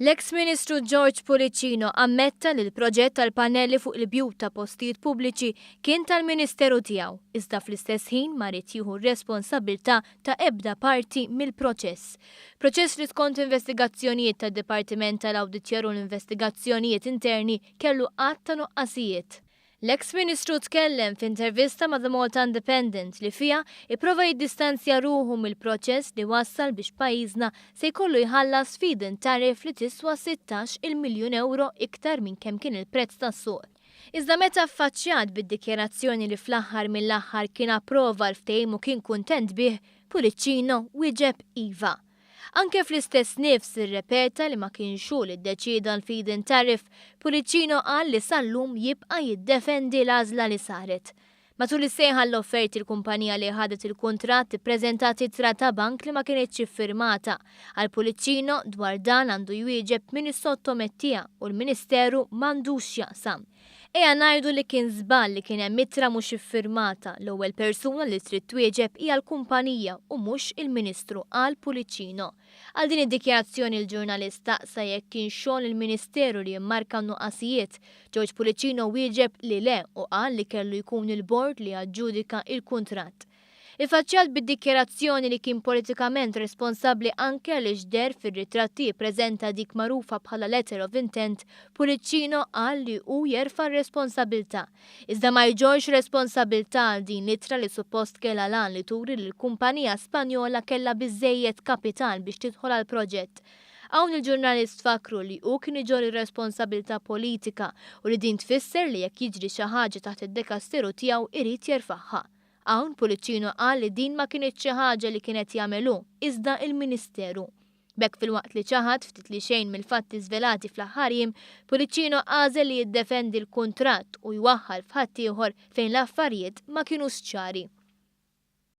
L-eks Ministru George Pullicino ammetta li l-proġett tal-pannelli fuq il-bjut ta' postijiet pubbliċi kien tal-Ministeru tiegħu, iżda fl-istess ħin ma ried jieħu r-responsabbiltà ta' ebda parti mill-proċess. Proċess li skont investigazzjonijiet tad-Dipartiment tal-Awditjar u l-Investigazzjonijiet Interni kellu għadd ta' nuqqasijiet. L-eks Ministru tkellem f'intervista ma' The Malta Independent li fiha ipprova jiddistanzja ruħu mill-proċess li wassal biex pajjiżna se jkollu jħallas feed-in tariff li tiswa 16-il miljun ewro iktar minn kemm kien il-prezz tas-suq. Iżda meta affaċċjat bid-dikjarazzjoni li fl-aħħar mill-aħħar kien approva l-ftehim u kien kuntent bih, Pullicino wieġeb iva. Anke fl-istess nifs irrepeta li ma kienx hu li ddeċieda l-feed-in tariff, Pullicino qal li sal-lum jibqa' jiddefendi l-għażla li saret. Matul is-sejħa għall-offerti l-kumpanija li ħadet il-kuntratt ippreżentat ittra ta' bank li ma kinitx iffirmata. Għal Pullicino, dwar dan għandu jwieġeb min issottomettiha u l-Ministeru m'għandux x'jaqsam. Ejja ngħidu li kien żball li kien hemm ittra mhux iffirmata, l-ewwel persuna li trid twieġeb hija l-kumpanija u mhux il-Ministru, qal Pullicino. Għal din id-dikjarazzjoni l-ġurnalist staqsa jekk kienx xogħol il-Ministeru li jimmarka n-nuqqasijiet. George Pullicino wieġeb li le u qal li kellu jkun il-bord li jaġġudika il-kuntratt. Iffaċċjat bid-dikjarazzjoni li kien politikament responsabbli anke għaliex deher fir-ritratti jippreżenta dik magħrufa bħala letter of intent, Pullicino qal li hu jerfa' r-responsabilità. Iżda ma jġorrx responsabilità għal din l-ittra li suppost kellha l-għan li turi li l-kumpanija Spanjola kellha biżżejjed kapital biex tidħol għall-proġett. Hawn il-ġurnalist fakkru li hu kien iġorr ir-responsabilità politika u li din tfisser li jekk jiġri xi ħaġa taħt id-dekasteru tiegħu irid jerfagħha. Hawn Pullicino qal li din ma kinitx xi ħaġa li kien qed jagħmel hu, iżda il-Ministeru. B'hekk filwaqt li ċaħad ftit li xejn mill-fatti żvelati fl-aħħar jiem, Pullicino għażel li jiddefendi l-kuntratt u jwaħħal f'ħaddieħor fejn l-affarijiet ma kinux ċari.